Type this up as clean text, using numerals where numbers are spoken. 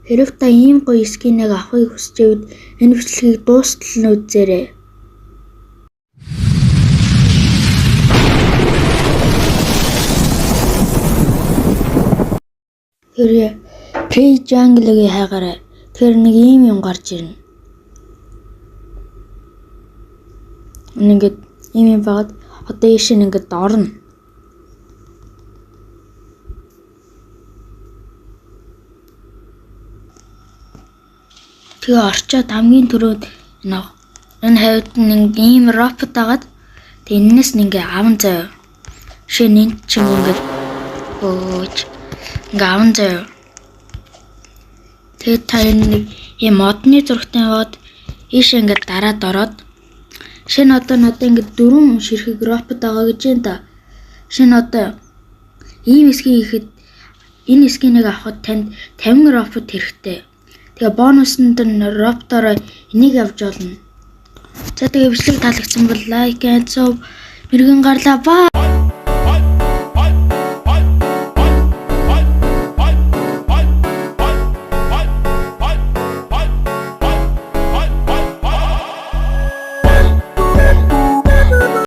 Хэрэв та ийм гоё skin ийг авахыг хүсч байвал энэ бичлэгийг дуустал нь үзээрэй. Тэгэхээр Play Jungle-ыг хайгаарай. Тэгэхээр нэг ийм юм гарч ирнэ. Ингээд ийм юм байгаад одоо ийш нь ингээд орно. Тэгээ орчоод хамгийн түрүүд энэ хавьд нэг ийм робот агаад тэгээ энэс нь ингээ аван заяа. Жишээ нь энд чинь ингээд өөж ингээ аван заяа. Тэгээд та энэ нэг ийм модны зурагтай яваад ийшээ ингээд дараад ороод жишээ нь одоо надад ингээд дөрвөн ширхэг робот байгаа гэж юм да. Жишээ нь одоо ийм skin хийхэд энэ skin ийг авахад танд 50 робот хэрэгтэй. Тэгээ бонусанд нь роботороо энийг авч болно. За, тэгээ бичлэг таалагдсан бол like and sub мэрэгэн гарлаа. Bye.